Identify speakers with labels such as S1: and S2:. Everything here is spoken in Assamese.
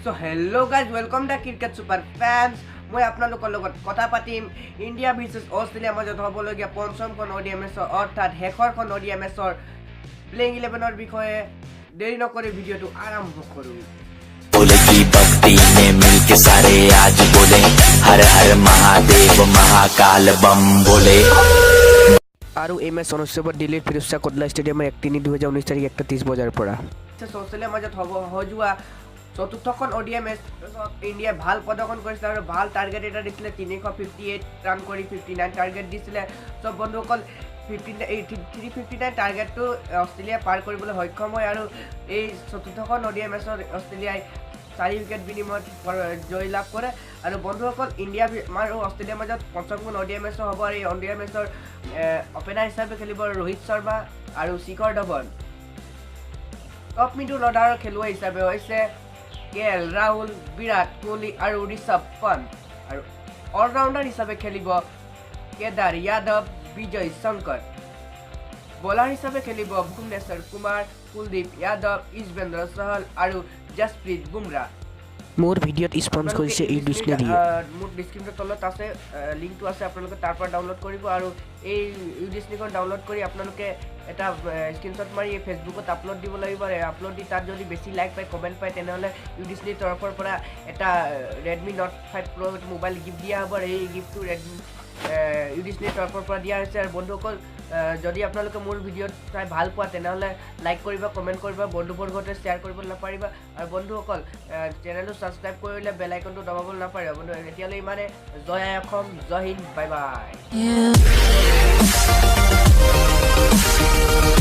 S1: So hello guys, welcome the cricket super fans. মই আপোনালোকৰ লগত কথা পাতিম ইণ্ডিয়া ভাৰ্চেছ অষ্ট্ৰেলিয়াৰ মাজত হ'বলগীয়া পঞ্চমখন অ'ডিআই মেচৰ, অৰ্থাৎ শেষৰখন অ'ডিআই মেচৰ প্লেইং ইলেভেনৰ বিষয়ে। দেৰি নকৰি ভিডিঅ'টো আৰম্ভ কৰোঁ।
S2: भोले की भक्ति में मिलके सारे आज बोले, हर हर महादेव, महाकाल, बम भोले।
S3: আৰু এই মেচ অনুষ্ঠিত হ'ব দিল্লীৰ ফিৰোজ শ্বাহ কোটলা ষ্টেডিয়ামৰ 1/3/2019 তাৰিখ 1টা 30 বজাৰ পৰা।
S1: অষ্ট্ৰেলিয়াৰ মাজত হৈ যোৱা চতুৰ্থখন অ'ডিআই মেচত ইণ্ডিয়াই ভাল প্ৰদৰ্শন কৰিছিলে আৰু ভাল টাৰ্গেট এটা দিছিলে। 358 ৰান কৰি 59 টাৰ্গেট দিছিলে। চ' বন্ধুসকল, 359 টাৰ্গেটটো অষ্ট্ৰেলিয়াই পাৰ কৰিবলৈ সক্ষম হয় আৰু এই চতুৰ্থখন অ'ডিআই মেচত অষ্ট্ৰেলিয়াই 4 উইকেট বিনিময়ত জয় লাভ কৰে। আৰু বন্ধুসকল, ইণ্ডিয়া আৰু অষ্ট্ৰেলিয়াৰ মাজত পঞ্চমখন অ'ডিআই মেচো হ'ব আৰু এই অ'ডিআই মেচৰ অপেনাৰ হিচাপে খেলিব ৰোহিত শৰ্মা আৰু শিখৰ ধৱন। টপ মিডল অৰ্ডাৰৰ খেলুৱৈ হিচাপে হৈছে কে এল ৰাহুল, বিৰাট কোহলি আৰু ঋষভ পন্ত আৰু অলৰাউণ্ডাৰ হিচাপে খেলিব কেদাৰ যাদৱ, বিজয় শংকৰ। বলাৰ হিচাপে খেলিব ভুৱনেশ্বৰ কুমাৰ, কুলদীপ যাদৱ, যুজবেন্দ্ৰ চহল আৰু জছপ্ৰীত বুমৰাহ।
S3: মোৰ ভিডিঅ'ত স্পঞ্চ কৰিছে এই ডিক্সনেৰীয়ে।
S1: মোৰ ডিছক্ৰিপশ্যনৰ তলত আছে, লিংকটো আছে, আপোনালোকে তাৰ পৰা ডাউনলোড কৰিব। আৰু এই ইউডিচনিখন ডাউনলোড কৰি আপোনালোকে এটা স্ক্ৰীনশ্বট মাৰি ফেচবুকত আপলোড দিব লাগিব আৰু আপলোড দি তাত যদি বেছি লাইক পায়, কমেণ্ট পায়, তেনেহ'লে ইউডিচনিৰ তৰফৰ পৰা এটা ৰেডমি নোট 5 প্ৰ' মোবাইল গিফ্ট দিয়া হ'ব আৰু এই গিফ্টটো ৰেডমি ইউডিচনিৰ তৰফৰ পৰা দিয়া হৈছে। আৰু বন্ধুসকল, যদি আপোনালোকে মোৰ ভিডিঅ'ত চাই ভাল পোৱা, তেনেহ'লে লাইক কৰিবা, কমেণ্ট কৰিবা, বন্ধুবৰ্গতে শ্বেয়াৰ কৰিব নাপাহৰিবা। আৰু বন্ধুসকল, চেনেলটো ছাবস্ক্ৰাইব কৰিলে বেল আইকনটো দবাব নাপাহৰিবা। বন্ধু, এতিয়ালৈ ইমানে। জয় আই অসম, জয় হিন্দ, বাই বাই।
S4: Yeah.